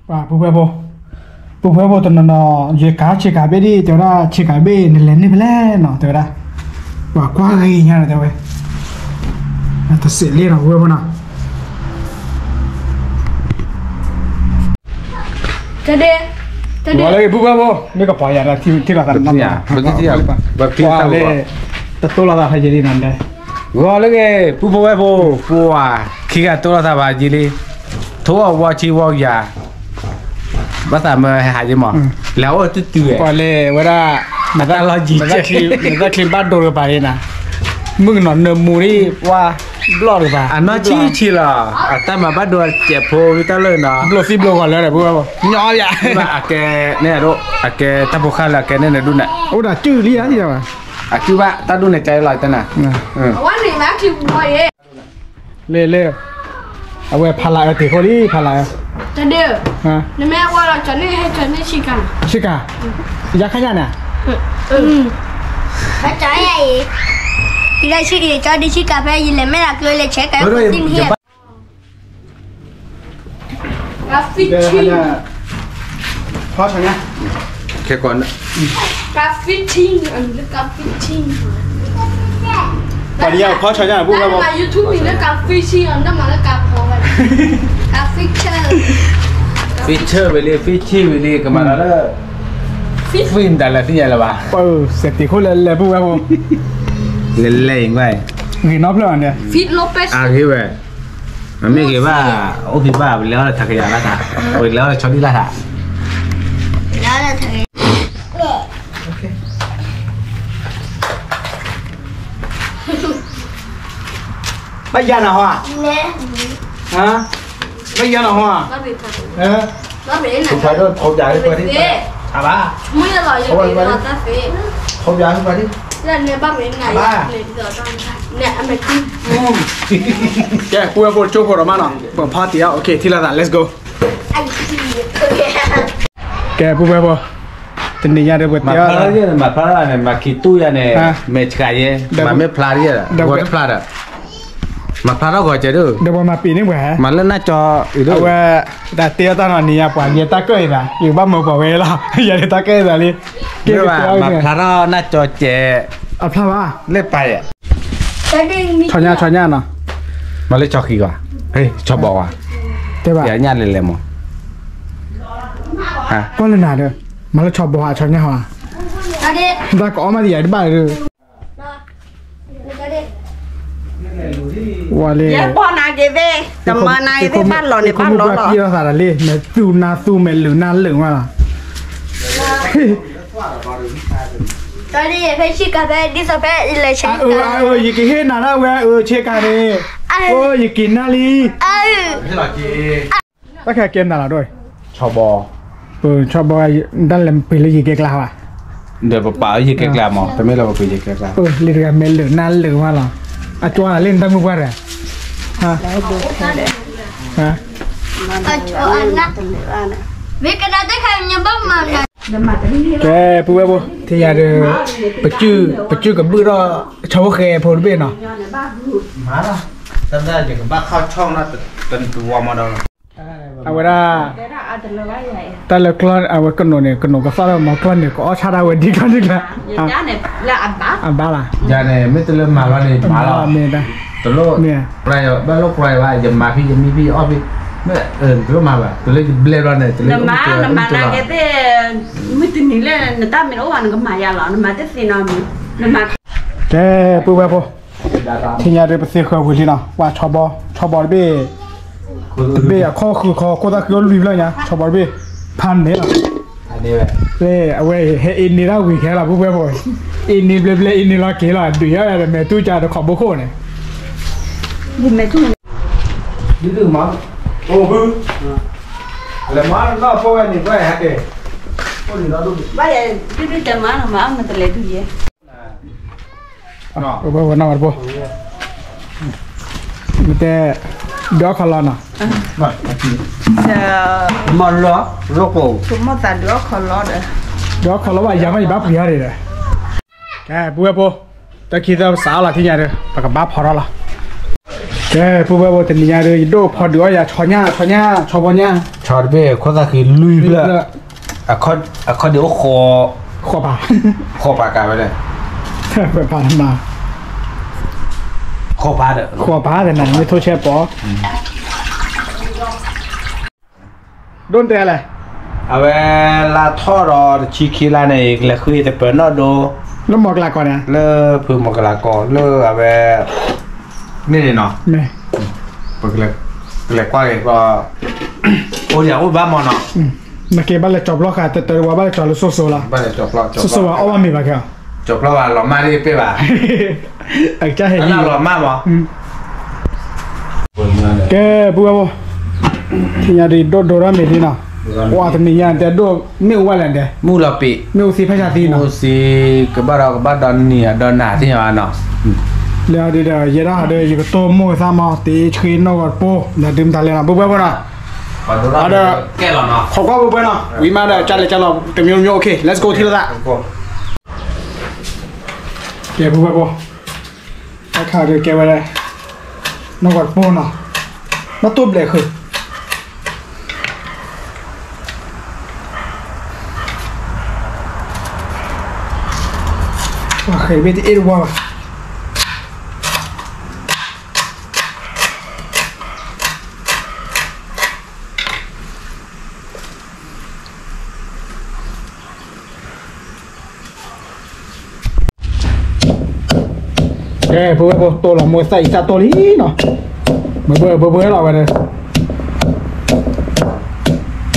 ပှၤပုၢ်ဝဲၢ်ဖိ, ပုၢ်ဝဲၢ်ဖိတနီၤနီၤ ယကၤဆ့ကၤဘ့ၣ်ဒ် တဲဝဲဒၣ် ဆ့ကၤဘ့ၣ်နလဲၤန့ၢ်ဖဲလဲၣ်နီၤ တဲဝဲဒၣ်, ပှၤကွၢ်ဂ့ၤညါဒီးတဲဝဲ, တစဲးလ့ၣ်နီၤ ပုၢ်ဝဲၢ်ဖိနီၤ, တဒ့, တဒ့, လၢပုၢ်ဝဲၢ်ဖိ မ့ၢ်ကပီၤယၤဒီး ထံၣ်လီၤသးနီၤ, ပှၤလၢ တတိၢ်လီၤသးဖးယံာ်လံနီၤ, ဂီၤလၢဂ့ၤ ပုၢ်ဝဲၢ်ဖိ, ပှၤခံဂၤတိၢ်လီၤသးဖးယံာ်လံ, ထိၣ်အီၣ်ဝီဆံဝီကယၤ ဘၣ်သးမၢဟဲဟးယ့မး, လဲၤအိၣ်တုၤတုၤဝဲ, ပှၤလဲၤဝဲဒၣ်, မတၢ်လီၢ်ယံၤကဲ, မတၢ်ချံဘၣ်ဒိတကပၤန့ၣ်နီၤ, မုၣ်ကနီၤနၢမူဒ်, ပှၤဘျီၣ်တကပၤ, အနီၢ်ဆံးဆံးလီၤ, အတၢ်မၤဘၣ်ဒိစဲးဖိဝံၤတၢ်လၢနီၤ, ဘျီၣ်သံဘျီၣ်ဂီၤလၢဒီး ပှၤညီယၤ, အကဲန့ၣ်ဒိၣ်, အကဲတၢ်ဖိဃၢ်လၢအကဲန့ၣ်နဒူၣ်န့ၣ်, အိၣ်ဒၣ်စုၣ်လံဧါ, အစုၣ်ဘၣ် တၢ်ဒူၣ်န့ၣ်ကဲလီၤတနၤ, လ့ၣ်လ့ၣ်, အဝဲဖးလးအၢတ့ၢ်ဃိလံ ဖးလးအၢ, တဒ့, နမ့ၢ်ဝဲလီၤကၠီၤန့ၣ် ဟဲကၠီၤန့ၣ်ဆံကၤ, ဆံကၤ, ယါခါညါန့ၣ်, ဟဲကၠီၤယၤအံၤ, ယလဲၤဆံကၤ, ယလဲၤမဲာ်သးကျိၤလဲၤဆဲးကၤ, ကါဖံထံ, ဖီဆညါ, ခဲကီး, ကါဖံထံ, ကါဖံထံ, ပှၤဒ်ယၤဖီဆညါ ပုၢ်ဝဲၢ်ဖိ, မၤ YouTube မံၤလၢကါဖံထံ, နမၤလၢကါဖီ, ကါဖံထံ, ဖံထံဝံၤလံ ဖံထံဝံၤလံ ကမၤလၢ ဖံမတၤလဲၣ်သ့ၣ်ညါလၢၤဘၣ်, ပစဲးတ့ၢ်ခိၣ်လၢလဲၤ ပုၢ်ဝဲၢ်ဖိ, လဲၤလဲၤအံၤကွၢ်, ဂ့ၤနီဖျၢၣ်အီၤန့ၣ်, အဂ့ၤဝဲ မ့မ့ၢ်ဂ့ၤဘၣ်, အိၣ်ဖံးဘၣ် ပလဲၤအီၣ်လၢထးကယၤလၢထး, ပလဲၤအီၣ်လၢဆီဒံၣ်လၢထး, ဘၣ်ယၤနၤဟီ, ဘၣ်ယၤနၤဟီ, ထိးပၠးဟဲပှၤဒ်, အဘၣ်, ထိးပၠးဟဲပှၤဒ်, ဘၣ်, ကဲ ပုၢ်ဝဲၢ်ဖိ ကၠိဖိဒီးမးနီၤ ပဖီတံၢ်အီၤ okay ထံၣ်လိာ်သး let's go. ကဲ ပုၢ်ဝဲၢ်ဖိ, တနံၤညါဒီးပတဲအီၤ, မၤဖျါထီၣ်န့ၣ် မၤခံတူၢ်ယၤန့ၣ် မဲာ်ဆှးယဲ, မၤမ့ၢ်ဖျါတယဲ, ဂီၤတဖျါဒီး, မၤဖျါထီၣ်ဂီၤကဲဒိၣ်, ဒီးပှၤမၤပံာ်န့ၢ်ပှၤ, မၤလၢနၢ်ကၠီ, အဝဲ, တၢ်တဲအီၤတၢ်နီၤ နံၤညါပှၤယဲတၢ်ကၢၣ်အံၤသး, ယဘၣ်မၢပှၤဝဲလီၤ, ယဲတၢ်ကၢၣ်အံၤသးလံ, ကဲမၤဖျါထီၣ်နၢ်ကၠီကဲ, အဖျါဘၣ်, လၢပၢ်ယဲ, ဆီညါဆီညါနီၤ, မၤလၢဆီဃံၤကွၢ်, ဆီဘီကွၢ်, တဲဘၣ်, ယညၣ်လဲၤလဲၤမး, ကွၢ်လၢနၤဒီး, မၤလၢဆီဘီဧါ ဆီညၣ်ဧါ, တၢ်ကအီၣ်မးတယၤတဘၣ်ဒီး, ဝဲလၢ, ယဲပီၢ်နၤက့ၤသ့ၣ်, တမၤနၤက့ၤသ့ၣ် ဘၣ်လီၤန့ၣ်ဘၣ်လီၤလီၤ, သးတၢ်လံ မဲာ်သူၣ်နၤသူၣ် မဲာ်လုာ်နၤလုာ်မးလီၤ, ဖဲဆ့ကၤဖဲဒ်သိးဖဲလဲၤဆ့ကၤ, ယကဟ့ၣ်နၤဒၣ်ဝဲ ဆ့ကၤန့ၣ်, ယကဟ့ၣ်နၤလံ, တၢ်ခဲကဲနၤလီၤဒိၣ်, ဆီဘီ, ဆီဘီ, တၢ်လဲၤပှ့ၤလၢယကဲကျါဘၣ်, ဒီးပပာ်လၢယကဲကျါမး တမ့ၢ်လၢပပှ့ၤယကဲကျါ, လံတဂၤမဲာ်လုာ်နၤလုာ်မးလီၤ, အကၠီနၤလံနတၢ်မုၢ်ပှၢ်ဒီး, မ့ၢ်ကဒါတခါညါဘၣ်မၤ, ကဲ ပုၢ်ဝဲၢ်ဖိ ထံၣ်ညါဒီး, ပစုၢ်ကဘုၣ်ထီၣ်, ဆီဖိဃဲဖိတဘ့ၣ်နီၤ, မၤလီၤ, တၢ်ယကဘၣ်ခီၣ်ဆီၣ်နီၤ, တဝီမၤဒီး, အဝဲဒၣ်, တၢ်လၢကျီၢ်အဝဲကနိးန့ၣ် ကနိးကသီၣ်လၢမၤကျီၢ်န့ၣ် ကအီၣ်ဆၣ်ဒၣ်ဝဲဒ်ကျီၢ်ဒ်ကျါ, အဘၣ်လၢ်, ယၤန့ၣ် မ့ၢ်တလၢမၤလီၤန့ၣ် မၤလီၤ, တလိၣ်, ဘၣ်လိၣ်ကြၢးဘၣ် ယမၤဖံးယမံဖံးအီၣ်ဖံး, တလိၣ်မၤဘၣ် တလိၣ်ယဘျဲၣ်ဘျီန့ၣ် တလိၣ်, နမၤနၤက့ၤသ့ၣ်, မုၢ်တနံၤလၢနတၢ်မ့ၢ်တအိၣ်ဘၣ် နကမၤယၤလီၤ နမၤတသ့နီတမံၤ, နမၤ, ကဲ ပုၢ်ဝဲၢ်ဖိ, ထံၣ်ညါဒီးပသ့ဃၢၤဝံၤလံနီၤ ပှၤဆီဘီ, ဆီဘီတဘ့ၣ်, တဘ့ၣ်အခီၣ်ဃုာ်ခီ ခိၣ်သၣ်ဃံအိၣ်လွံၢ်ဖျၢၣ်ညါ ဆီဘီတဘ့ၣ်, ဖးန့ၣ်လီၤ, အဝဲဟဲအ့န့ၢ်တၢ်ဝံၤခဲလီၤ ပုၢ်ဝဲၢ်ဖိ, အ့န့ၢ်ဘျဲၣ်ဘျဲၣ်အ့န့ၢ်လီၤက့ၤလီၤ ဒုးယၤဒီးမဲာ်တူၢ်ကါဒီးခီဘိခိၣ်န့ၣ်, ဒ်မး, အိၣ်ဘု, လဲၤမၤနီၢ်ဖိဝဲန့ၣ် ပှၤဟဲက့ၤ, ဘၣ်ယဲ ဒုးဒုးတဲမၤနီၤ မၤအီၣ်မတလဲၤဒုးယဲ ဝဲဝဲနီၢ်ဝဲတဘိ, မ့ၢ်တဲ, ဒုးအီၣ်ခီလီနီၤ, မၤလီၤ, ရိကိး, မၤသးဒုးအီၣ်ခီလီဒီး, ဒုးအီၣ်ခီလီဘၣ်ယၤမ့ၢ်ယဘၣ်ပှ့ၤအီၤဒံးဒီး, ကဲ ပုၢ်ဝဲၢ်ဖိ, တၢ်ခံသၢပစးအီၣ်လီၤထံၣ်ညါဒီး ပကဘၣ်ဖီထီၣ်လီၤ, ကဲ ပုၢ်ဝဲၢ်ဖိ တနံၤညါဒီး ယဒိၣ်ဖီဒုးအီၣ်ယၤ ဆီညၣ် ဆီညၣ် ဆီဘီညၣ် ဆီတဘ့ၣ် ခိၣ်သၣ်ဃံလွံၢ်ဖျၢၣ်, အခီၣ်ဒံးအိၣ်ဃိး, ဃိးပၤ, ဃိးပၤကးဝဲဒၣ်, ဃိးပၤဒီး ဃိးပၤဒီးနၤ မ့ၢ်ထိၣ်ဆဲးပီၤ ဒိၣ်တဲလဲၣ်, အဝဲ လါထီၣ်ဒီးတဆံခံလါန့ၣ် ကလဲၤဃုတပၢၤနီၣ်ဒိ လၢမီၤကလးကီၢ်န့ၣ်, လၢဖုမီၤကလးကီၢ် လၢအဝဲ မ့ၢ်န့ၣ်နီၤ, ပကလဲၤကွၢ်က့ၤ အိၣ်ယၤအိၣ်ဘၣ်မီၤနီၤ, နက့ၤဘၣ်လဲၤကၠီၤပျီဃာ် တတၢၢ်ဝဲဘၣ်လဲၤကၠီၤလၢစိၤစိၤလီၤ, စိၤစိၤဘၣ်အီၣ်ဘၣ်မ့ၤဘၣ်ခဲအီၤ, ကၠီၤပျီဘၣ်လီၤမၢ်ဒ်ပ့ၢ်ဘၣ်, အကစၢ်ဟဲလီၤမၢ်မီၤ ကဲ ပုၢ်ဝဲၢ်ဖိ, ထံၣ်ညါဒ်ဒိၣ်ဒိၣ်ထီၣ်မ့ၤဒ်နီၤ, ကွၢ်တနံၤညါတဲဒိၣ် မ့ၣ်အူဝဲလဲၣ်ဒဲး, မ့ၣ်အူလီၤပံာ်, မ့ၣ်အူသံဖဲၣ်ဆါသံနီၤ, မ့ၣ်အူသံ ကဘၣ်ဒီးကဘၣ်ဒီနံၤအဒီနၤသ့ၣ်ညါနီၤ, လၢဒ်ဒီး ယဲဒၣ်ဒီး ယကတိၢ်မိၣ်သးမီၤ တ့ဆှ့နီၣ်ဂီၤတပိၢ် လၢဒုးမတၤလဲၣ်နီၤ ပုၢ်ဝဲၢ်ဖိနီၤ, ဒီး ခိးကွၢ်ပုၢ်ဝဲၢ်နီၤ ဝံၤမးဒီး ကၢ်လဲၤကၢ်လီၤ တမျိုးမျိုး OK let's go ထံၣ်လိာ်သး ကဲ ပုၢ်ဝဲၢ်ဖိ, တၢ်ခါဒုးကဲဝဲဒၣ် နီၢ်ကီၢ်တပိၢ်နီၤ, နီၢ်တိၢ်ဘျဲးဃုာ်, ပှၤဃဲၤဘ့ၣ်တအ့ၣ်တဝါဘၣ်. ကဲ ပုၢ်ဝဲၢ်ဖိ တိၢ်လီၤမ့ၢ်သၣ်အံၤသၣ်တိၢ်လံနီၤ,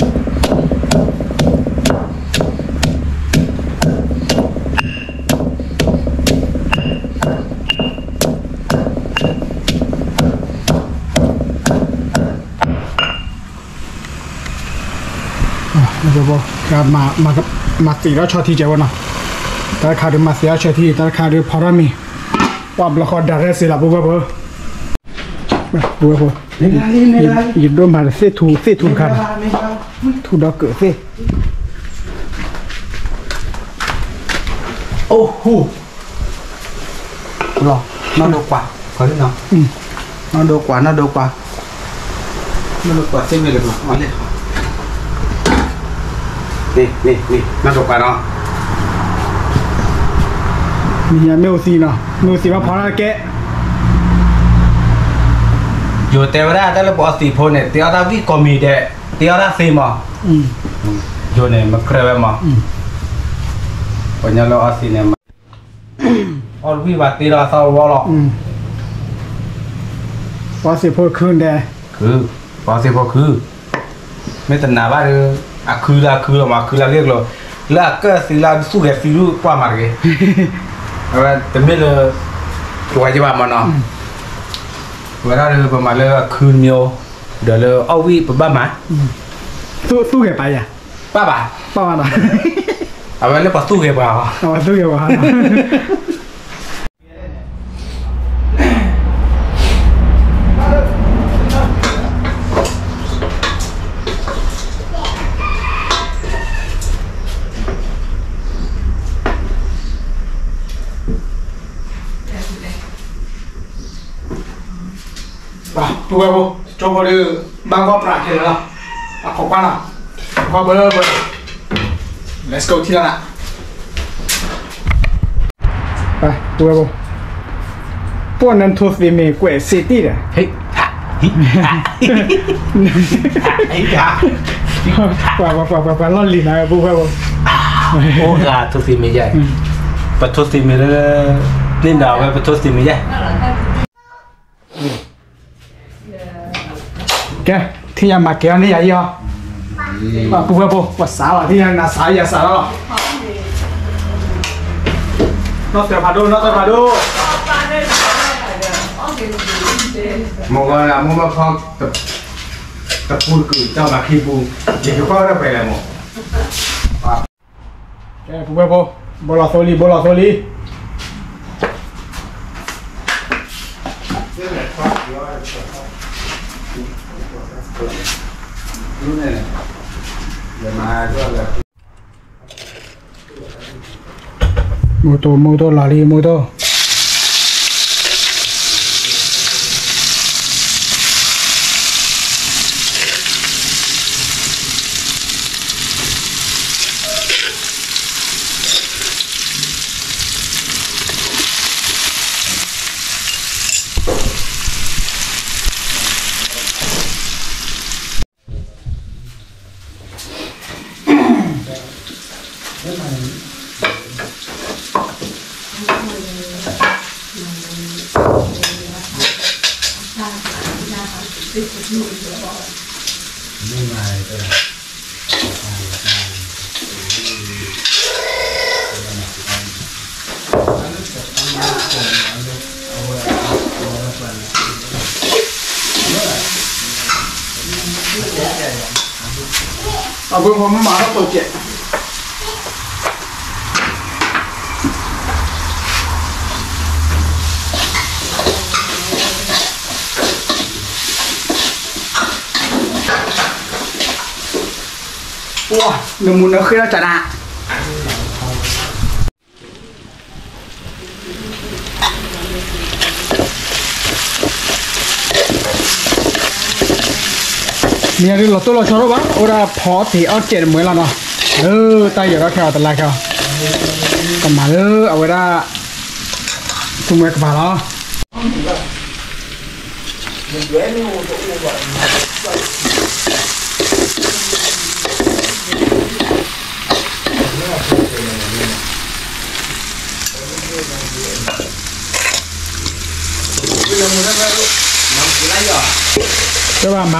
မ့ၢ်ဘၢဘၢဘၢလီၤဝဲဒၣ် မၤသံၣ်ထီၣ်ဆီထံကဲဝဲနီၤ, တၢ်တခါဒုးမၤသံၣ်ထီၣ်ဆီထံ, တၢ်တခါဒုးဖီထီၣ်မ့ၤ, ပှၤဘျီဃီ direct စ့လီၤ ပုၢ်ဝဲၢ်ဖိ, ပုၢ်ဝဲၢ်ဖိ, ယဒိၣ်မၤတသ့ၣ်ထူ သ့ၣ်ထူတခါနီၤ, ထူဒီးကၢၣ်သ့ၣ် အိၣ်ဟူး လီၤ နီၢ်ဒိကွာ် ခီလံနီၤ, နီၢ်ဒိကွာ် နီၢ်ဒိကွာ်, နီၢ်ဒိကွာ်သ့ၣ်မ့ၢ်လၢ အီၤလဲၣ်, နီၢ်ဒိကွာ်နီၤ, မ့ၢ်ညါမ့ၣ်အူသံနီၤ, မ့ၣ်အူသံဘၣ်ဖီတၢ်ကဲ, ယိၤတဲဝဲဒၣ် တၢ်လၢပအီသံးဖိန့ၣ် တ့အီၣ်တၢ်ဝံၣ်ကိးမံၤဒဲး, တ့အီၣ်တၢ်သ့မး, ယိၤန့ၣ် မကြၢးဝဲမး, ပှၤညီလၢအီသံးန့ၣ် အီၣ်တဝံၣ်ဘၣ်တ့ဒီးအသီတဝီလီၤ, ပှၤသံးဖိခုဒဲး, ပှၤသံးဖိခု, မ့ၢ်တနာ်ဘၣ်ဒီး အခုလၢအခုလီၤမး အခုလၢဂ့ၢ်ကျိၤ, လၢအကၢၣ်သံလၢသူၣ်ဂဲၤသံဒုးကွၢ်မးတဂ့ၤ, အဝဲတမ့ၢ်လၢ ပှၤယဘၣ်မးနီၤ, ဝဲဒၣ်ဒီးပမၤလၢအခုတမံၤ, ဒီးလၢအီၣ်ဝံၣ်ပဘၣ်မး, သူၣ်ဂဲၤပာ်ယၤ, ပာ်ဘၣ်, ပာ်ဘၣ်နီၤ, အဝဲလၢပှၤသူၣ်ဂဲၤပှၤ, အဝဲသူၣ်ဂဲၤပှၤ ပုၢ်ဝဲၢ်ဖိ, ကၠိဖိဒီး ဘၣ်ဂီၢ်ပြးခဲလၢာ်လီၤ, အခိးကွၢ်နီၤ, ကွၢ်ဘၢဘၢ, let's go ထံၣ်လီၤနၤ, ပုၢ်ဝဲၢ်ဖိ, ပှၤနထိသ့မ့ၢ်ကွဲးစ့တံၢ်ဒီး ပှၤ ပှၤ ပှၤ ပှၤလီၢ်လံၤနၤ ပုၢ်ဝဲၢ်ဖိ, အိၣ်ဂၤထိသ့မ့ၢ်ယဲၢ်, ပထိသ့မ့ၢ်လၢ န့ၣ်ဒီးဝဲပထိသ့မ့ၢ်ယဲၢ် ကဲ, ထံၣ်ယၤမၤကဲၤအီၤန့ၣ်ယၤအံၤအီၤ, ပုၢ်ဝဲၢ်ဖိ ပှၤစးလီၤ ထံၣ်ယၤနၤစးယၤစးလီၤ, နီၢ်သၢဖးဒိၣ် နီၢ်သၢဖးဒိၣ်, မိၢ်ဂီၤမိၢ်မၢဖီ တပူၤတကုာ် တၢ်မၤခံပူၤ, ယကကွၢ်ဝဲဒၣ်ပှဲၤလဲၣ်မိၢ် ကဲ ပုၢ်ဝဲၢ်ဖိ, ဘိလီၤသိလံ ဘိလီၤသိလံ, မူတိၢ် မူတိၢ်လီၤလံ မူတိၢ်. အဝဲမ့ၢ်မၤထီၣ်တိာ်ကဲး ပှၤ နမူနဃ့ထီၣ်ကနၤ မ့ၢ်ဒ်လီၤတိၢ်လီၤဆီဒိၣ်ဘၣ် အိၣ်ဒၣ်ဖီတ့ၢ်အီၣ်ကဲးတမှဲလီၤနီၤ လၢတၢ်ယီၤထီၣ်ခဲအီၤတလါခဲအီၤ ကမၤလၢအဝဲဒၣ် သူမှဲကပၤလီၤ တဲဘၣ်မၤ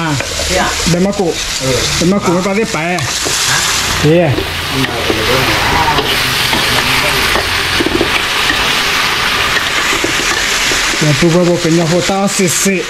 ဘဲမၤကိၣ် ဘဲမၤကိၣ်မ့ၢ်ပှၤသ့ၣ်ပာ် ယဲ ပူၤဝဲပကညီဖိတၢ်အီၣ်စ့ၢ်စ့ၢ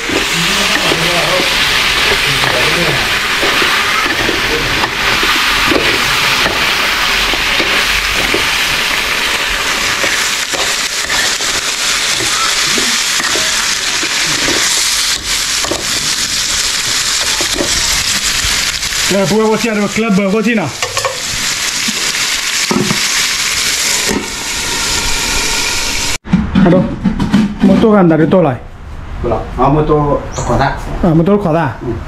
် ပူၤဝဲဖိထံၣ်အဒိ ကျၢၢ်ဘၢဖိထံၣ်နီၤ အဒိ မုၢ်တိၢ်ဂၤနၤဒုးတိၢ်လီၤ မုၢ်တိၢ်တခီၣ်သၣ်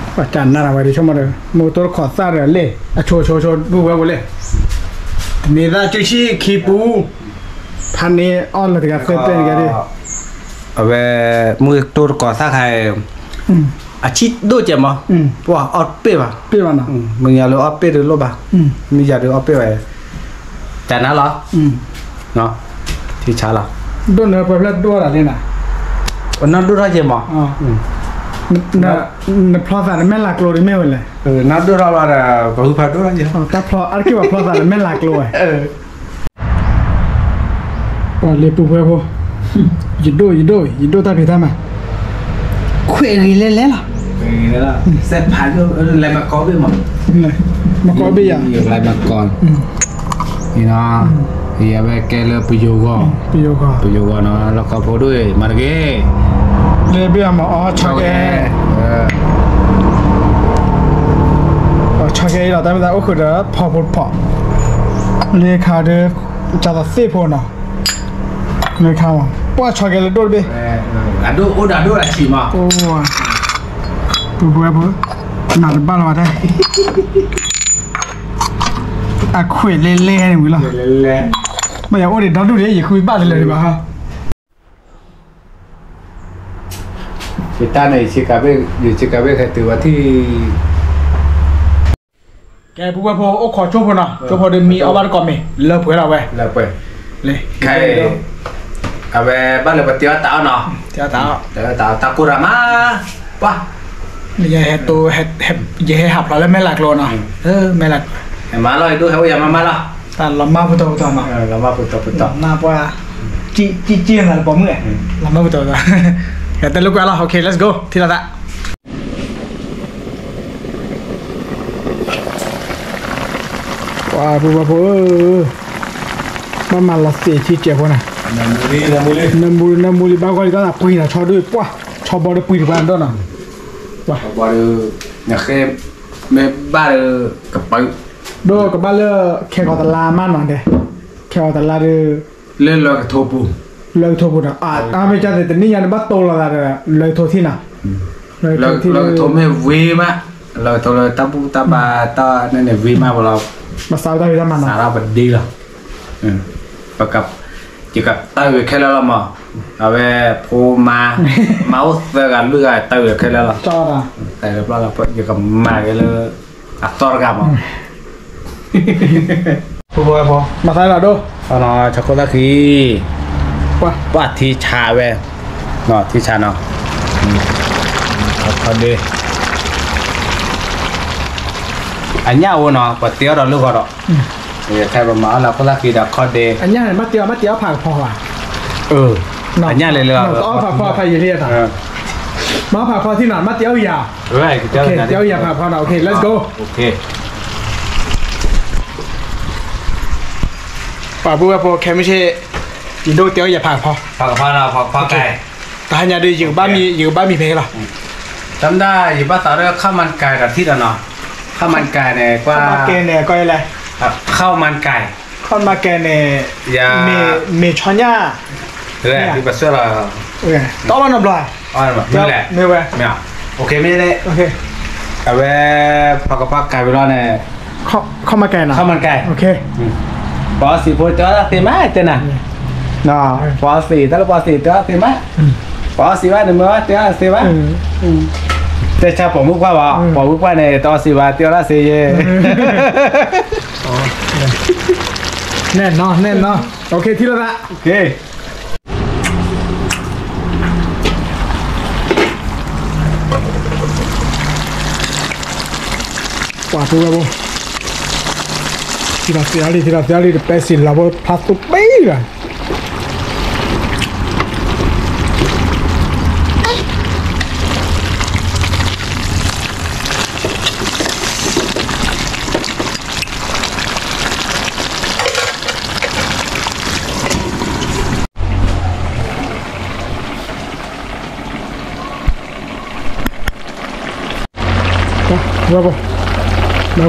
ပှၤကနၣ်ဝဲဒၣ်ဆိကမိၣ်ဒီး မုၢ်တိၢ်တခီၣ်သၣ်ဒီးလဲၣ် အဆိဆိဆိ ပူၤဝဲပူၤလဲၣ် တမ့ၢ်သၣ်ကၢဆံၣ်ခံပူၤ ဖးန့ၢ်အီၣ်လၢတဂၤသၢပဲၢ်တဂၤဒၣ် အဝဲ မုၢ်တိၢ်တခီၣ်သၣ်ခါ အဆံၣ်ဒိၣ်ကဲမး ပှၤအီၣ်တပ့ၢ်ဘၣ် မုၢ်ညါလၢအီၣ်တပ့ၢ်ဒုးလိၣ်ဘၣ် မုၢ်ညါဒုးအီၣ်တပ့ၢ်ဘၣ် တၢ်နါလီၤ ထံဆါလီၤ ဒိၣ်နၢ်ပှဲၤဖျၢၣ်ဒိၣ်ဒၣ်လံနၤ နီၢ်ဒိၣ်ထီၣ်ကဲမး နဖျီသးနမဲာ်လၤကျိၤဒ်မ့ၢ်ဝဲလဲၣ် နီၢ်ဒိၣ်ထီၣ်လီၤဒီး ပှၤဟုဖးဒိၣ်ထီၣ်ကဲ တၢ်ဖျီအါတက့ၢ်ပှၤဖျီသးနမဲာ်လၤကျိၤဝဲ ပှၤလ့ပူၤဖဲဖိ ယဒိၣ်ယဒိၣ် ယဒိၣ်တၢ်ဖံးတၢ်မၤ ခွဲးဂ့ၤလဲၤလဲၤလီၤ စဲးဖးဒိၣ် လဲၤမၤကီဘ့ၣ်မး မၤကီဘ့ၣ်ယၤ လဲၤမၤကီ အံၤနီၤ ယဝဲကဲလၢပယိၤဂီၤ ပယိၤဂီၤ ပယိၤဂီၤနီၤ လီၢ်ကီၢ်ဖိဒိၣ် မၤတဂ့ၤ လ့ဘ့ၣ်အမၤအီၣ်ဆီကဲ ဆီကဲအံၤလီၤ တၢ်မ့ၢ်သးအိၣ်ဃုာ်ဒီးဖီဖိတဖီ လ့ခါဒီး ကၢ်သးသ့ၣ်ဖိနီၤ လ့ခါမး ပှၢ်ဆီကဲလၢဒိၣ်တဘ့ၣ် အဒိၣ်အိၣ်ဒီးဒိၣ်လၢဆံးမး ပူၤပူၤဝဲဖိ နၤတဘၣ်လီၤဝဲတၢ် အခွဲးလဲၤလဲၤန့ၣ်ဝံၤလီၤ မ့ၢ်ယအိၣ်ဒံးဒီဒူၣ်ဒံး ယဃုဘၣ်တလၢာ်ဒံးဘၣ်ဟါ ယတၢ်န့ၣ် ယဆ့ကၤဘ့ၣ်ဟဲတုၤဝဲထံၣ် ကဲ ပူၤဝဲဖိအိၣ်ခိးကၠိဖိနီၤ ကၠိဖိဒီးမံအီၣ်ဘၣ်တကိးမ့ၤ လၢပှဲၤလီၤဝဲ လၢပှဲၤ ခဲအံၤ အဝဲဘၣ်လၢပတဲအီၣ်တၢ်အီၣ်နီၤ တဲအီၣ်တၢ်အီၣ် တၢ်ကိၢ်တၢ်မး ပှၤ ယဟဲတိ ယဟဲဟးဖျိးလၢမဲာ်လးကျိနီၤ မဲာ်လး မၤလီၤ ယဒိၣ်ဟဲအိၣ်ယၤမၤမၤလီၤ တၢ်လီၤမၢ်ပတီၢ်ပတီၢ်နီၤ လီၤမၢ်ပတီၢ်ပတီၢ် မၤပှၤ ကံကံကံနၤတပိာ်မုၣ် လီၤမၢ်ပတီၢ်ပတီၢ် ယတဲလိာ်ကွဲလီၤ OK let's go ထံၣ်လိာ်သး ပှၤပူၤပှၤဖိဧၢ, ဘၣ်မၤလီၤသ့ၣ်ထံကဲးဖိန့ၣ်, နမူလံ နမူလံ ဘၣ်ဂီၢ်လံ ဘၣ်သးပှံၤနီၤ ဆီဒုၣ်ပှၢ် ဆီဘီဒီးပှံၤတပှၢ်ဒိၣ်နီၤ, ဘီဒီး နဃဲ မ့ၢ်ဘၣ်ဒီး ကပၢၤ ဒီးကဘၣ်လၢ ခဲဂီၤတလါမးနီၤဒဲး, ခဲဂီၤတလါဒီး လၢလၢကထိပူၤ, လၢကထိပူၤဒီး အမ့ၢ်ကသ့ၣ်တနံၣ်ညါန့ၣ် ဘၣ်တိၢ်လီၤသးဒီး လၢကထိထံၣ်နီၤ, လၢကထိမ့ၢ်ဝ့ၤမး, လၢကထိလၢတၢ်ဘူၣ်တၢ်ဘါတၢ်န့ၣ်န့ၣ်ဝ့ၤမးပလီၤ, ဘၣ်ဆၣ်တၢ်ဖံးတၢ်မၤနီၤ စးထီၣ်ပဒ့လီၤ, ယကတၢ်ဂ့ၤခဲလၢာ်လီၤမး, အဝဲဖိမါ မါအိၣ်သၢဂၤလွံၢ်ဂၤတၢ်ဂ့ၤခဲလၢာ်လီၤ, ယကမၤဂ့ၤလၢ အသီတဂၤမး ဖိဖိဖိ မၤသးလီၤဒိၣ်, ဆီခိၣ်သၣ်ခံ, ပှၤထံဆးဝဲ, ထံဆးနီၤ, ခီဒ့, အညၣ်အိၣ်နီၤ ပှၤတ့အီၣ်ဒီးလၢဂီၤဒီး, ခဲပမၤအီၣ်လၢခိၣ်သၣ်ခံဒီးခီဒ့, အညၣ်န့ၣ် မ့ၢ်တ့အီၣ် မ့ၢ်တ့အီၣ်ဖးကဖီဧါ, အညၣ်လဲၤလၢ တအီၣ်ဖးကဖီဖးယံာ်လံ, မ့ၢ်ဖးကဖီထံနီၤ မ့ၢ်တ့အီၣ်ယၤ, တ့အီၣ်ယၤဖးကဖီနီၤ, OK let's go. ပှၤပုၢ်ဝဲၢ်ဖိခဲမုၢ်ဆ့ၣ်, ယဒိၣ်တ့အီၣ်ယၤဖးကဖီ, ဖးကဖီနီၤ ဖးကဖီကဲ, တဟါညါဒုး ယကဘၣ်မံဖဲလီၤ, တၢ်မတၤ ယဘၣ်သးဒီး ခီၣ်မၢ်ကဲဒီးထံၣ်ဒီးနီၤ, ခီၣ်မၢ်ကဲန့ၣ် ကွၢ်, ခီၣ်မၢ်ကဲန့ၣ် ခီၣ်မၢ်ကဲန့ၣ်, မ့ၢ်ဆီညၣ်, ပှၤဆှၢလီၤ, တအီၣ်ဘၣ်နီတဘျီ, မ့ၢ်ဝဲ, မ့ၢ်ဝဲ, အဝဲ, ဖးကဖီကဲဝံၤလီၤန့ၣ်, ခီၣ်မၢ်ကဲနီၤ, ပှၤအီစံးဖိတဲအီၣ်သ့မးတဲနၤ, ပှၤအီစံး တၢ်လၢပှၤအီစံးတဲအီၣ်သ့မး, ပှၤအီစံးဘၣ်န့ၣ် မ့ၢ်ဝဲတဲအီၣ်သ့မး, တဲဆါပိာ်မုၣ်ပှၢ်ဘၣ်, ပိာ်မုၣ်ပှၢ်န့ၣ် တအီစံးဘၣ် တဲအီၣ်ဒၣ်သ့ယဲ, နဲၣ်နီၤ နဲၣ်နီၤ, OK ထံၣ်လိာ်သး, ပှၤဖိဝဲဖိ, ထံလီၤသ့အီလံ ထံလီၤသ့အီလံ တပဲစံးလီၤဖိဖျါသူပ့ၢ်လီၤ.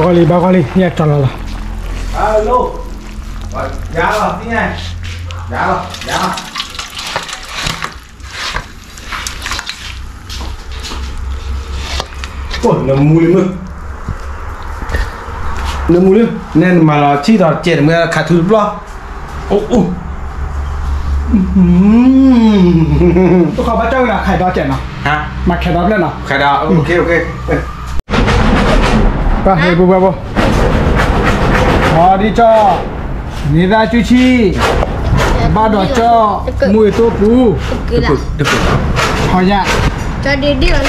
ဘၣ်ဂီၢ်လံ ဘၣ်ဂီၢ်လံ ယဲၢ်ကၠီလီၤလီၤ. အိၣ် နမူလံမုၢ်, နမူလံ, နဲနမၤလီၤထံၣ်ဒီးစဲးတမုၢ်ခးထူတဘျီ, အိၣ်, တခီဘၣ်ကၠီၣ်ဝံၤနီၤ ခးဒီးစဲးနီၤ, မၤခးဒီးဖျၢၣ်နီၤ, ခးဒီး, ပှၤဟဲပူၤပှၤဘိ, ဟီဒ်ကၠီၣ်, န့ၢ်သၣ်ကူၣ်ဆံၣ်, ဘၣ်ဒီးကၠီၣ်, မူအ့ၣ်တိၢ်ပူၤ, ဟီယါ, အီၣ်, အီၣ်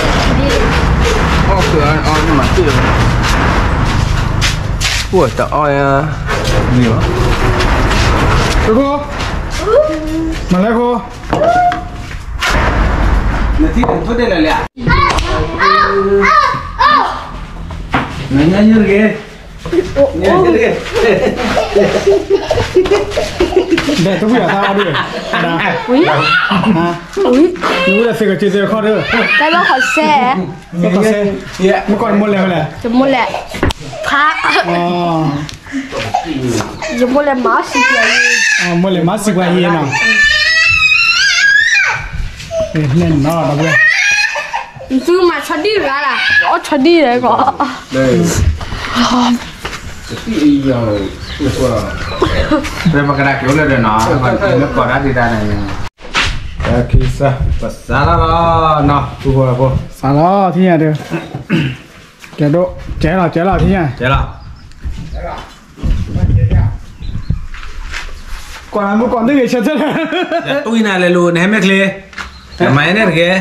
မၤတၢ်, အိၣ်တအီၣ်, တခိၣ်, မၤလဲၣ်ခိၣ် နထံၣ်နထိၣ်ဒ့ၣ်လၢာ်လံဧါ, နညါညါတဂ့ၤ, ညါညါတဂ့ၤ, ဒီးတဝံၣ်အသးအီၤဒုး, နဝံၣ်ဒီးသ့ၣ်ကစ့သ့ၣ်ခီၣ်ဒုး, တၢ်ဘၣ်ခီစဲ, မ့ၢ်ကီၢ်နမိၢ်လဲၤဖဲလဲၣ်, ယမိၢ်လဲၤ, ဖး ယမိၢ်လဲၤမၤစံးပှၤယံၤ, မိၢ်လဲၤမၤစံးပှၤယံၤနီၤ, နဲၣ်နီၤ, သုမၤဆီဒံၣ်ရၤလၢ်, အီၣ်ဆီဒံၣ်လဲၣ်ကီး, ပကဒၣ်က့ၤအိၣ်လၢဒီးနီၤ, ပကိးဒၣ်ဒံးတၢ်န့ၣ်, ပစးလီၤလီၤနီၤ, စးလီၤထံၣ်ညါဒီး ကဲဒိၣ်, ကဲလီၤ, ကဲလီၤ, ထံၣ်ညါ, ကဲလီၤ, ကွၢ်မုၢ်ကီၢ်န့ၣ်ဂ့ၤဆၢထၢၣ်, ယတူၢ်နၤလဲၤလိာ် နဟဲမ့ၢ်ချ့, နမၤန့ၣ်တက့ၢ်,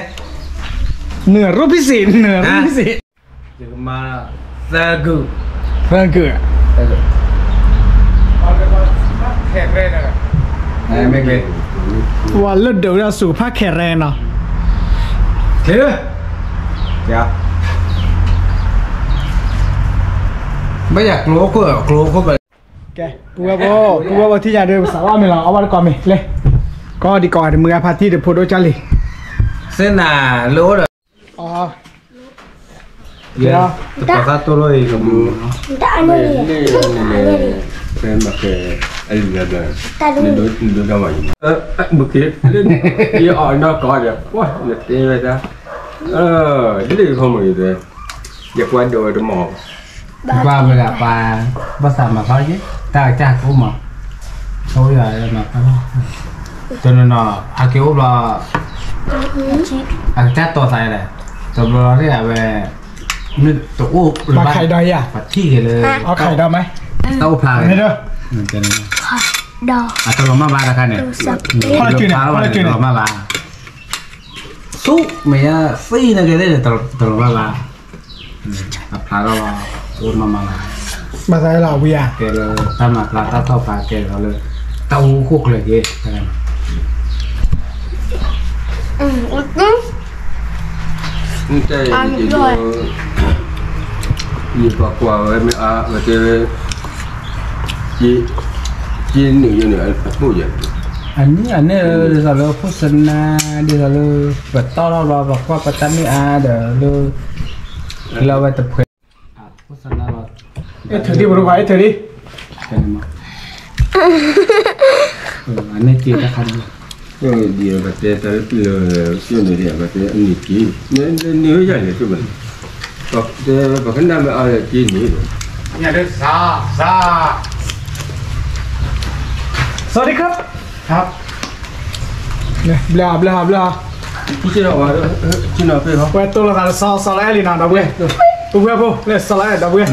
နရိပစံး, နရိပစံး, ယကမၤ, သၢကုၢ်, သၢကုၢ်, မ့ၢ်ချ့, ပှၤလၢဒုးဝဲဒၣ်စူးဖးခဲရဲနီၤ, ချ့, ဘၣ်ယၤကျိခိၣ်, ကျိခိၣ်ဘၣ်, ကဲ, ပူဝဲဖိ, ပူဝဲဖိထံၣ်ညါဒီး ပစးလီၤမ့ၢ်လီၤ, အီၣ်ဘၣ်တကိးမ့ၢ်လဲၣ်, ကီၢ်ဒံးကီၢ်ဂၤတမုၢ်ဂၤဖါတံၢ်တဖိဒိၣ်ကၢ်လံ, စ့နၤလၢအိၣ်ဒီး, တကိးသးတိၢ်လိၣ်အံၤကမူ, ဖဲမၤကဲ, အလံၤဒီး, ဒိၣ်ဒိၣ်မး, မ့ၢ်က့, ယအီၣ်နီၢ်ကီၢ်ဒီး, နတဲဝဲဒၣ်, ဒ်လဲၣ်ကခီမ့ၢ်အံၤ, ယကွၢ်ဒိးဝဲတမီၤ ကွၢ်ဝဲဒၣ်ပှၤ, ဘၣ်သးမၤဖးယဲ, တၢ်ကစၢ်ကအိၣ်မး, ဆိယၤမၤဖး, တနီၤနီၤ အက့ၤအိၣ်ဘျီ, အကစၢ်တီၤသးလဲၣ်, တဘျီလီၤန့ၣ်အဝဲ, မ့ၢ်တအိၣ်လၢၤဘၣ်, ပှၤထံၣ်က့ၤလၢ, အီၣ်ခးဒီးမး, တၢ်အိၣ်ဖျါဝဲ, အတလီၤမၢ်ဘၣ်တခါန့ၣ်, တလီၤမၢ်ဘၣ်, ဆူမဲာ်ညါသံနကဲသ့ၣ်န့ၣ် တလီၤမၢ်ဘၣ်, အဖျါထီၣ်လီၤ, အိၣ်မးမးလီၤ, ဘၣ်သးလီၤဝံၤဧါ, ကဲလၢတၢ်မၤဖျါတၢ်ထီၣ်ဖျါ ကဲလီၤလၢ တၢ်အိၣ်ခိၣ်ကျၢၤက့ၤ ယပှၤကွၢ်ဝဲမ့ၢ်အါ ဝဲတဲဝဲ က့နုာ်ယဲန့ၣ် အပိၣ်ယဲ, အန့ၣ် ဒ်သိးလၢခိၣ်စနါ ဒ်သိးလၢ ပတီၢ်ထီၣ်ဘျီ ပကွၢ်ပတၢ်မ့ၢ်အါဒီးလၢ လၢအဝဲတဖှဲး အဲၣ်ထၢၣ်ဒံး ပဒိၣ်ခွါ အဲၣ်ထၢၣ်ဒံး, အန့ၣ်က့တၢ်ခါဒံး, ဒ်ပတဲတၢ်လၢပျၢၤ ကၠိၣ်န့ၣ်ဒံး ပတဲအန့ၣ်က့, န့ၣ်ဝဲယၤန့ၣ် ကၠိၣ်ဘၣ်, ပကနၣ်မ့ၢ်အါလၢက့န့ၣ်, ညါဒ်စး စး สวัสดีครับ ครับ ဘျါ ဘျါ ဘျါ ဝဲတိၢ်လိာ်သးလၢစီၤစီၤလါအဲၣ်လံနီၤ ဒီပုၢ်ဝဲၢ်, ပုၢ်ဝဲၢ်ဖိ လၢစီၤလါအဲၣ် ဒီပုၢ်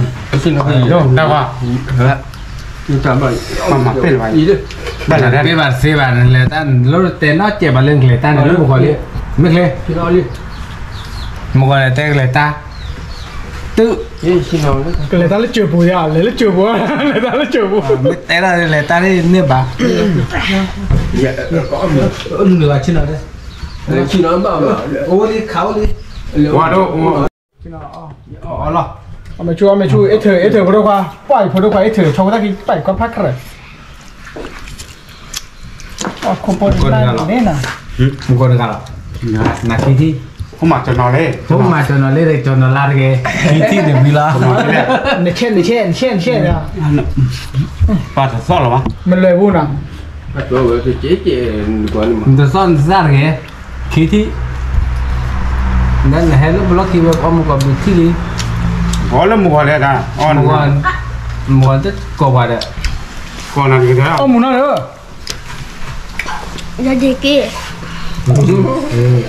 ဝဲၢ်, ဒၣ်ဝါ, မ့ၢ်ပ့ၢ်ဘၣ်တသ့ဘၣ်န့ၣ် လဲၤတၢ်လၢတဲနီၢ်ကဲးဘၣ်လၢကျဲၤတၢ်န့ၣ် လၢမုၢ်ဂီၤလံ, မ့ၢ်ကျဲ, မုၢ်ဂီၤန့ၣ်တဲကျဲၤတၢ်, တုၤ ကလဲၤတၢ်လၢစၢၤပူၤယါ လဲၤလၢစၢၤပူၤ လဲၤတၢ်လၢစၢၤပူၤ, မ့ၢ်တဲဒၣ်လဲၤတၢ်န့ၣ်န့ၢ်ဘၣ်, နုာ်ဘၣ်ဆ့ၣ်နီၤ, အိၣ်လံခးအိၣ်လံ, ဝါဒိၣ်, အမဲာ်ဆူၣ် အမဲာ်ဆူၣ် အဲၣ်ထၢၣ် အဲၣ်ထၢၣ်ဖိဒိၣ်ခွါ, ပှၤအံၤဖိဒိၣ်ခွါ အဲၣ်ထၢၣ် ဆီဖိတၢ်ခံ ပှၤအံၤကွၢ်ဖးခရဲး မုၢ်ကီၢ်တဂၤလီၤ, မုၢ်ကီၢ်တဂၤလီၤ, နခံထံၣ်, မၤကၠီနီၤလ့, မၤကၠီနီၤလ့ ကၠီနီၤလါတဂ့ၤ, ခံထံၣ်န့ၣ်ဝံၤလီၤ, နဆဲး နဆဲး နဆဲး ပှၤတသီၣ်လီၤဘၣ်, မလွဲဘူးနီၤ, တသီၣ်နသၣ်တဂ့ၤ, ခံထံၣ်, နဟဲလၢပလီၢ်ခံဝဲ အီၣ်မုၢ်ကီၢ်ဘုထံၣ်လံ, အီၣ်လၢမုၢ်ဂီၤလဲၣ်, မုၢ်ဂီၤတကိးပှၤဒီး, ကိးနၤတဂ့ၤ, အီၣ်မုၢ်နီၤလၢ ယီၢ်ဒ့က့,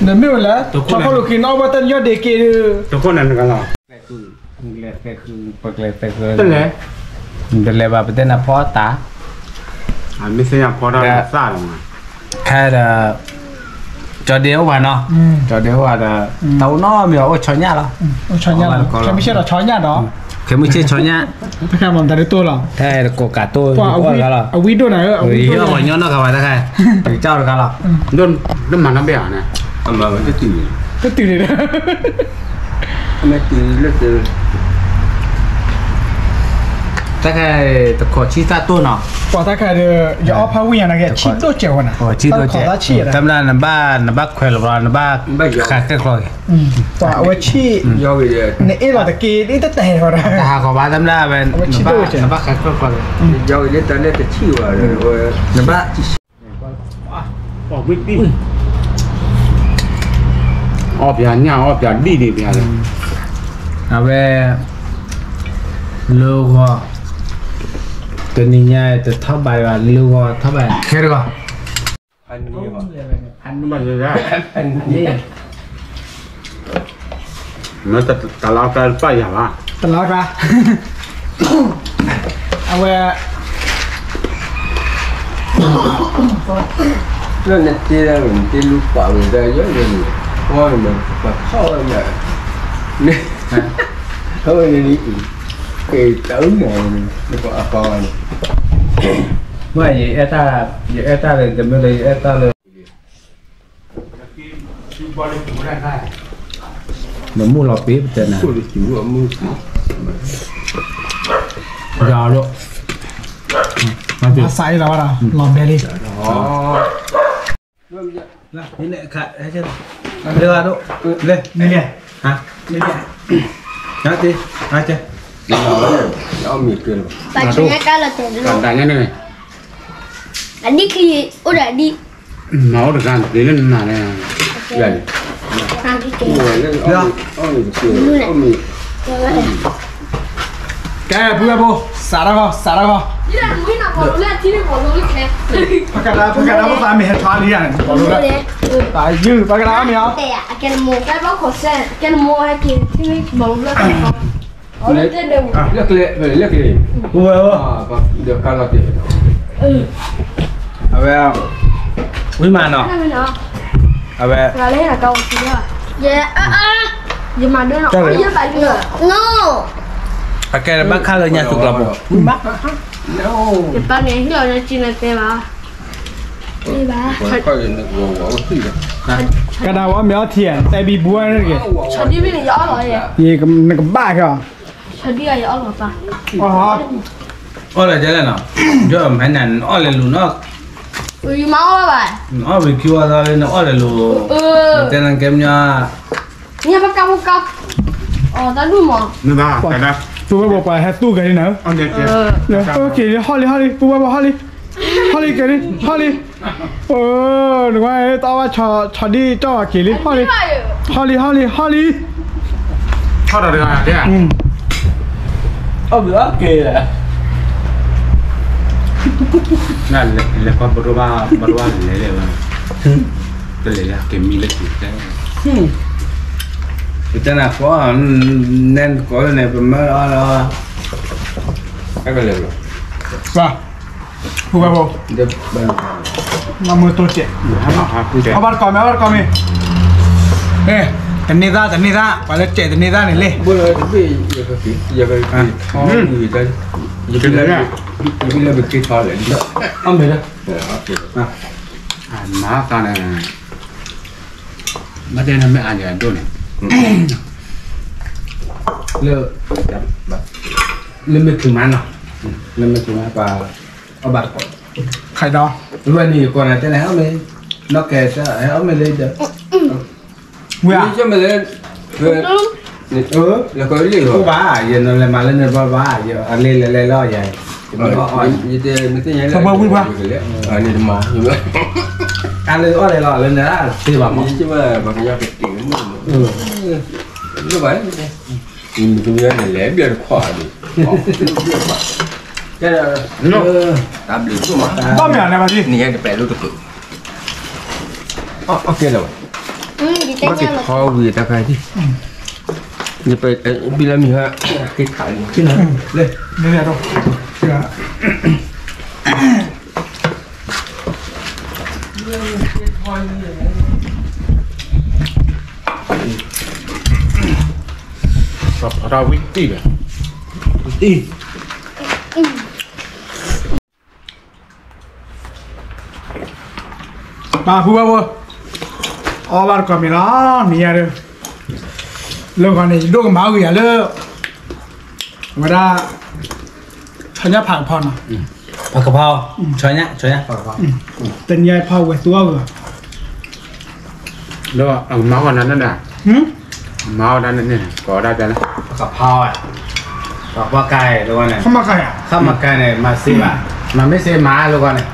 နမ့ၢ်ဝဲလဲၣ် ဆီဖိလိာ်ခံ နအီၣ်ဘၣ်တၢ်ယီၢ်ဒ့က့ဒီး, တခိၣ်နၤနကလီၤ, ကျဲဃု, ပကျဲဃု, တလဲၤ, တလဲၤဘၣ် ပတဲနၤဖီတၢ်, မ့ၢ်သ့ၣ်ညါဖီတၢ်သၣ်လီၤ, ခဲဒီး, ကၠီဒ့အိၣ်ဘၣ်နီၤ, ကၠီဒ့အိၣ်ဘၣ်ဒီး, တၢ်အိၣ်နီတမံၤ အိၣ်ဆီညၣ်လီၤ, ဆီညၣ်, ခဲမုၢ်ဆ့ၣ်ဒီးဆီညၣ်ဒီး, ခဲမုၢ်ဆ့ၣ်ဆီညၣ်, တခါမၤတၢ်ဒ်တိၢ်လီၤ, တကိးကးတိၢ်, အဝံၣ်ဒိၣ်နၤဧၢ, အဝံၣ်ဒိၣ်နၤ, ပှၤညီနီၢ်ကၤဝဲတခါ, ပကစၢ်တခါလီၤ, ဒိၣ်မၤနီၢ်ဘ့ၣ်ဧါန့ၣ်, တတုၤန့ၣ်ဒီး, တတုၤန့ၣ်ဒီး, တခါ, တခိးဆံၣ်သၣ်တိၢ်နီၤ, ပှၤတခါဒီး, ယအီၣ်ဖးဝံၣ်ညါန့ၣ်က့ ဆံၣ်ဒိၣ်စဲးဝဲန့ၣ်, ဆံၣ်ဒိၣ်စဲး, တမ့ၢ်နဘၣ်, နဘၣ်ခွဲးလီၤဘျီ နဘၣ်, ဃးဃဲၣ်ကျီၤက့ၤ, ပှၤအဝဲဆံၣ်, နအ့ၣ်လီၤတက့ၢ် ဒ်တတဲဝဲဒၣ်, တဟးဂီၤဘၣ် တမ့ၢ်ဝဲ, နဘၣ်ဃးဃဲၣ်ကျီၤက့ၤ, နဘၣ်, အီၣ်ပျးညၣ် အီၣ်ပျးဒံၣ်ဒံးပျးလီၤ, အဝဲ, လၢဂီၤ, တနံၤညါတထီၣ်ဘးဘၣ် လၢဂီၤထီၣ်ဘး, ခဲတဂီၤ မ့ၢ်တလါကါပာ်ယၤဘၣ်, တလါကါ, အဝဲ, လၢနတဲဒၣ် နတဲလူၤပာ်ဝဲဒၣ်ယဲၢ်န့ၣ်, ပှၤန့ၣ် ပှၤထီၣ်ဝဲဒၣ်, န့ၣ်, ထီၣ်ဝဲန့ၣ်, ကဲတၢ်အုၣ်မး, နပှၤအပှၤန့ၣ်, မ့ၢ်ယအဲၣ်တၢ်, ယအဲၣ်တၢ်လၢ တမ့ၢ်လၢယအဲၣ်တၢ်လၢ နမူလီၤပ့ၤပတဲနၤ, ယၤလီၤ, စးအံၤလီၤဝဲဒၣ် လီၤဘဲလံ, လၢဂၤဒိၣ်, လၢ, နလဲၤ, ဟါ, နလဲၤ, ဟါ, နတဲ, ဟါ, တဲ, ပှၤဆူညါကါလီၤတဲာ်လီၤ, တၢ်ညါန့ၣ်, အဒံၣ်ချံ, အိၣ်ဒီးအဒံၣ် မၤအိၣ်တဂၤ ပျံၤလၢနမၤလဲၣ်, ကဲ ပုၢ်ဝဲၢ်ဖိ, စးထီၣ်ဂီၤ, စးထီၣ်ဂီၤ, ဖကဒၣ်, ဖကဒၣ်ဖိသးမ့ၢ်ဟဲထီၣ်လံယၤန့ၣ်, တၢ်ယုၢ် ဖကဒၣ်အီၣ်မ့ၤအီၤ, ကဲနမိၢ်, ကဲနမိၢ်ဟဲက့ၤ, မၤလၢ လၢကျဲ, လၢကျဲ, ဝဲ, ဒီးကါလီၤတ့ၢ်, အဝဲ, ဝံၤမးနီၤ, အဝဲ, ယမၤဒၢနီၤ, အကဲဘၣ်ခါလၢညါသူကျီၤပူၤ, ယပၢ်န့ၣ်ဟ့ၣ်လီၤလၢက့ၤနတဲဘၣ်, ကဒါဝဲမ့ၢ်အီထံဧါ, တဲဘံဘူဝဲန့ၣ်တဂ့ၤ, နကဘၣ်ခဲအီၤ, အီၣ်လီၤကဲလဲၣ်နီၤ, ယမၤနၤနအီၣ်လဲၤလူၤနီၤ, အီၣ်ဝံၤခံဝီသီလၢနအီၣ်လဲၤလူၤ, တဲနကဲမညီ, ပက, ပဝဲပှၤဟဲသူကဲလံနၤ, က့ၤလံ ဟီၣ်လံ ဟီၣ်လံ ပဝဲပှၤဟဲသူကဲလံနၤ, ဟီၣ်လံကဲလံ ဟီၣ်လံ, နကွၢ်တအီၣ်ဘၣ်ဆီဒံၣ်ကၠီၣ်ဝဲက့ၤလံ ဟီၣ်လံ, ဟီၣ်လံ ဟီၣ်လံ ဟီၣ်လံ, အီၣ်ဘၣ်အီၣ်က့ၤ, လဲၤကွၢ်ဘီဘၣ် ဘီဘၣ်လဲၤလဲၣ်ဝဲ, ပလဲၤလၢကမံလၢက့ၤတဲ, ပတဲနၤကိး, နဲကိးန့ၣ် ပမၢအီၣ်လီၤ, အဲကလဲၤလီၤ, ပှၤ, ပှၤ, မၤမုာ်တိစဲး, အဘၣ်တကိးမ့ၢ် အဘၣ်တကိးမ့ၢ်, တန့ၢ်သၣ် တန့ၢ်သၣ် ပှၤလၢစဲးတန့ၢ်သၣ်န့ၣ်လဲၣ်, ယဘၣ်လၢပက့ၤထီၣ်လဲၣ်, အမ့ၢ်, မၤသးန့ၣ်, ဘၣ်တဲနၤမ့ၢ်အါယၤဒိၣ်န့ၣ်, လၢ, လၢမ့ၢ်ခုၣ်မးနီၤ, လၢမ့ၢ်ခုၣ်မးပှၤ, အီၣ်ဘၣ်တကိး, ဝဲန့ၣ်ယကိးနၤတဲန့ၣ် ဟဲအီၣ်မ့ၢ်, နီၢ်ကဲးစၢ် ဟဲအီၣ်မ့ၢ်လၢဒီး, ဝဲ, လၢကလ့ၣ်, အိၣ်ဘၣ် ယနလဲၤမၤလၢန့ၣ်ဘၣ်ဘၣ် အလ့လဲၤလဲၤလီၤယၤ, ယတဲ, ဝံၤပှၤ, န့ၣ်တမၤ, အလ့အီၣ်လဲၤလီၤလၢန့ၣ်, သ့ဘၣ်မး, လၢဘၣ်, မ့ၢ်လဲၤဘျဲၣ်တခွးဒီး, တၢ်ဘျုးဒိၣ်မး, ဘၣ်မ့ၢ်အီၤန့ၣ်ဘၣ်ဒ်, နံၤညါတပဲာ်လိတကုး, အကဲလၢၤဘၣ်, ဘၣ်က့ၤထီဝံၤတၢ်ခါဒ်, ယပ, ဘံလၢမံၤဟါ, က့ၤထါလံ, လၢ, ဖီထီၣ်ဝံၤတံၢ်ဘၣ်, ဝံၤတံၢ်, ပာ်ဖှိၣ်ဘၣ်ဖိ, အီၣ်ဘၣ်တကိးမ့ၢ်လီၤ, နံၤညါဒီး, လၢဂီၤန့ၣ် ယဒိၣ်ကမၤဝံၤယၤလၢ, အဝဲဒၣ်, ဆီညၣ်ဖးကဖီနီၤ, ဖးကဖီ, ဆီညၣ်, ဆီညၣ်ဖးကဖီ, တနံၤအံၤဖီဝဲသူအီၣ်ဂီၤ ဒီးအကမၤဝဲဒၣ်န့ၣ်, မၤဝဲဒၣ်န့ၣ်န့ၣ် ကိးဝဲဒၣ်တဲလၢ, ကဖီဝဲ, ပှၤဖီကါအံၤလၢဂီၢ်န့ၣ်, ခီမကါန့ၣ် မၤစ့ဘၣ်, မၤမ့ၢ်စ့မၤလၢဂီၢ်န့ၣ်,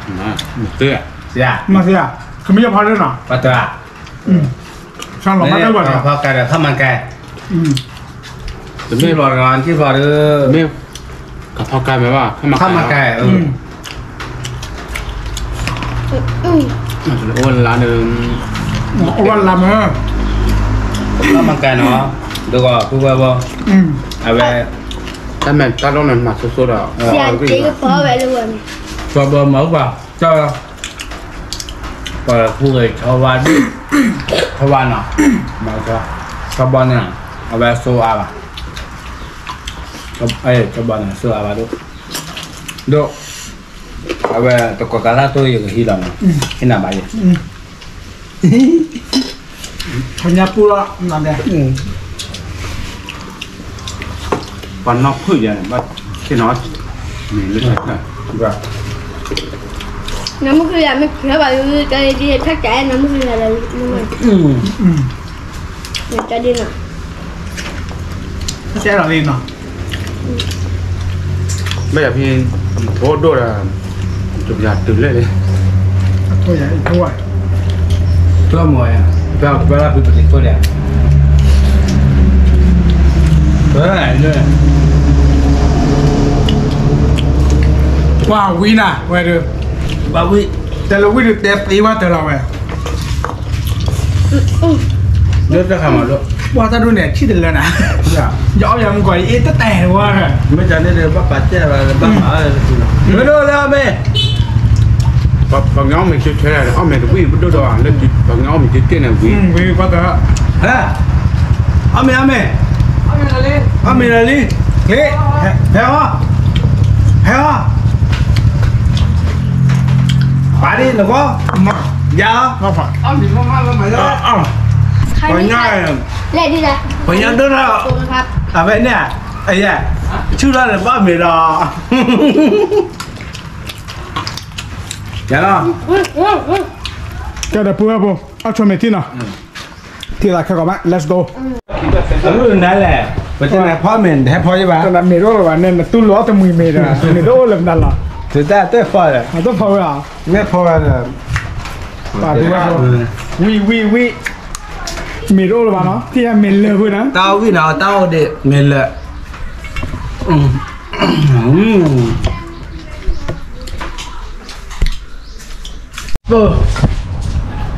မၤစ့ဧါ, ခမ့ၢ်ဖီလၢနီၤ, ပှၤတဂၤ, ဖီကါဒီးခီမကါ, ထံဖျိးဒီး, မ့ၢ်, ကဖီကါမ့ၢ်ဘၣ်, ခီမကါ, အိၣ်လၢ, အိၣ်လၢမ့ၢ်, ခီမကါနီၤ, ဒီးကဖုဝဲဘၣ်, အဝဲ, တၢ်မဲာ်တၢ်တီန့ၣ်မၤဆိဆိဒီး, စီၤဘီမၤအူပှၤ, ပှၤဖူဂ့ၤဆီဝါဒၣ်, ဆီဝါနီၤ, ဆီဘီန့ၣ်, အဝဲစိအါဘၣ်, ဆီဘီန့ၣ်စိအါဘၣ်ဒၣ်, ဒီး, အဝဲတကိးကါလၢ်သိယကဟံးလီၤနီၤ, ဟ့ၣ်နၤဘၣ်ယဲၢ် ထီညါပူၤလီၤ, ပှၤနီၢ်ဖုၣ်ယၤန့ၣ်, ဘၣ်သ့ၣ်နီၣ်, နမုၢ်ကယၤမ့ၢ်ဖျါဘၣ်အံၤ တၢ်ဒ်ထၣ်ကးနမုၢ်ကယၤဒီး, တၢ်ဒ်နီၤ, တၢ်ဒ်နီၤ, ဘၣ်ယၤဖဲ, ထိၣ်ဒိၣ်ဒီး, ယတုၤလဲၣ်လံ, ထိၣ်ယၤ, ထိၣ်ဝဲ, ထိၣ်မီၤယၤ, ပှၤလၢဖုပက့ၤထိၣ်ဒၣ်, ပှၤဝံနၤ ဝဲဒီး, ဘၣ်ဝံ, တဲလၢဝံဒုးတဲသ့ဝဲတၢ်လီၤဝဲ, လၢတၢ်ခါမၤလိ ပှၤတၢ်ဒိၣ်န့ၣ် အဆံၣ်တလၢနၤ, ယအီၣ်ယမူကီးအ့ၣ်တတဲာ်ဝဲ, မ့ၢ်တၢ်န့ၣ်ဒီး ဘၣ်ပာ်တဲာ်ဘၣ်လၢဘၣ်မၤလၢ, မ့ၢ်ဒိၣ်လၢအမ့ၢ်, ပှၤကညီအီၣ်မ့ၤကၠိထွဲလၢ အီၣ်မ့ၤတဝံၣ်ပဒိၣ်ဒီး လၢပှၤကညီအီၣ်မ့ၤကၠိတ့ၢ်န့ၣ်ဝံၤ, ဝံၤပှၤက, အီၣ်မ့ၤအီၣ်မ့ၤ, အီၣ်မ့ၤလၢလံ, ဟဲအီၣ်, ဟဲအီၣ်, ပာ်ဒ်နဂီၢ်, ယၤ, ပှၤညါ, ပှၤညါဒိၣ်ထီၣ်, အဝဲန့ၣ်, အယဲ, ဆူၣ်ထီၣ်န့ၣ်ဘၣ်မ့ၤဒီး, ယၤလီၤ, ကဲဒီးပုၢ်ဝဲၢ်ဖိ, အီၣ်ဆိမ့ၤထံနီၤ, ထံသးခဲကီးမး let's go. အမုၢ်နၤလဲၣ်, ပတဲနၤဖီမ့ၤ ဟဲဖီယဘၣ်, မ့ၤတအိၣ်လၢၤဘၣ်န့ၣ် နတူၢ်လိာ်အီၣ်တမှံၤမ့ၤဒီး မ့ၤတအိၣ်လၢၤပနၤလီၤ, တတၢ်တဲဖီဒီး, တဖီဝဲ, မ့ၢ်ဖီဝဲဒီး, ဝံၤဝံၤဝံၤ, မ့ၤတအိၣ်လၢၤဘၣ်နီၤ, ထံၣ်မ့ၤလၢာ်ဖိနၤ, တၢ်အီၣ်ဝံၤနီၤ တၢ်အီၣ်ဒံး မ့ၤလၢာ်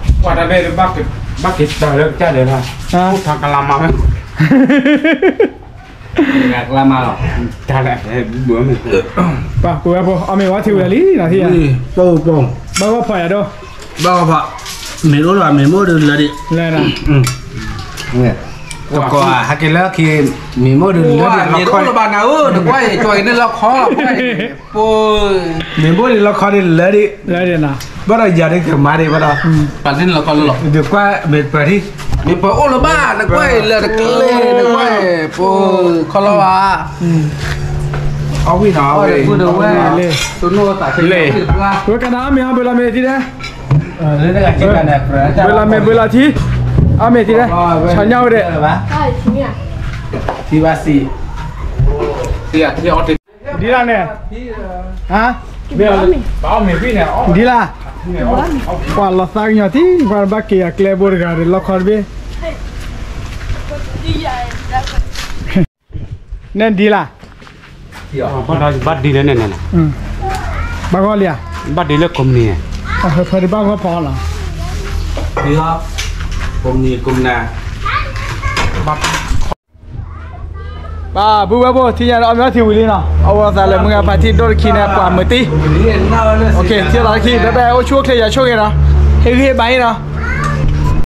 ပှၤတၢ်ဘ့ၣ်ဘၣ်က့ၤတၢ်လၢကစၢ်ဒဲးလီၤ, အိၣ်ထီၣ်ကလါမါ, ကလါမါလီၤ, တၢ်လၢ, ပှၤပုၢ်ဝဲၢ်ဖိ အီၣ်မ့ၤဝဲထံဝံၤလံနီၤ, ဘၣ်ဂီၢ်ဖီယၤဒိၣ်, ဘၣ်ဂီၢ်ဖီ, မ့ၤအိၣ်လၢၤဘၣ် မ့ၤမိၢ်ဒုးလၢဒံး, လၢဒၣ်, တကိးဟဲက့ၤလၢခံ, မ့ၤမိၢ်ဒုးလၢဒံး, မ့ၤအိၣ်လၢၤဘၣ်နၤဧၢ, နကွၢ်အံၤ ကွၢ်အံၤန့ၣ်လီခီ, မ့ၤမိၢ်ဒုးလီခီဒံးလၢဒံး, ဘၣ်ဒီးယၤဒ်ကမၤဒံးဘၣ်ဒီး, ပာ်န့ၣ်လီခီလီၤ, ကွၢ်မ့ၢ်ပၢၤထံ, မ့ၢ်ပၢၤအိၣ်လၢၤဘၣ် နကွၢ်အံၤလၢာ်တကျဲန့ၣ် နကွၢ်အံၤ, ပခီလီၤဘၣ်, အီၣ်ဝံၤနီၤ, ဝဲကနၣ်မ့ၢ်ဟီဘၣ်လီၤမ့ၢ်ထံဒဲး, ဘၣ်လီၤမ့ၢ်ဘၣ်လီၤထံ, အီၣ်မ့ၢ်ထံဒဲး, ဆညါဝဲဒၣ်, ဒ်လၢန့ၣ်, ဒ်လၢ, ပှၤလီၤသးကညီၤထံ, ပှၤဘၣ်က့ၤအကျဲဘိတဂၤဒီး လီခီတဘ့ၣ် န့ၣ်ဒ်လၢ, ဘၣ်ဒ်လၢန့ၣ်န့ၣ်, ဘၣ်ဂီၢ်လံဧါ, ဘၣ်ဒ်လၢကိးမုၢ်နံၤ, ဖဲဒ်ဘၣ်ဂီၢ်ဖီလီၤ, ကိးမုၢ်နံၤကိးမုၢ်နၤ, ဘၣ်ပုၢ်ဝဲၢ်ဖိ ထံၣ်ညါဒီး အီၣ်မ့ၤအီထံဝံၤလံနီၤ, အဝဲသးလၢမုၢ်ဂၤဖးထံဒိၣ်တခံန့ၣ် ပှၤမုာ်တံၢ်, ထံၣ်သးတခံ ဘဲဘဲ အိၣ်ဆူၣ်အိၣ်ချ့ယွၤဆိၣ်ဂ့ၤနီၤ, ဟ့ၣ်ဂံၢ်ဟ့ၣ်ဘါအံၤနီၤ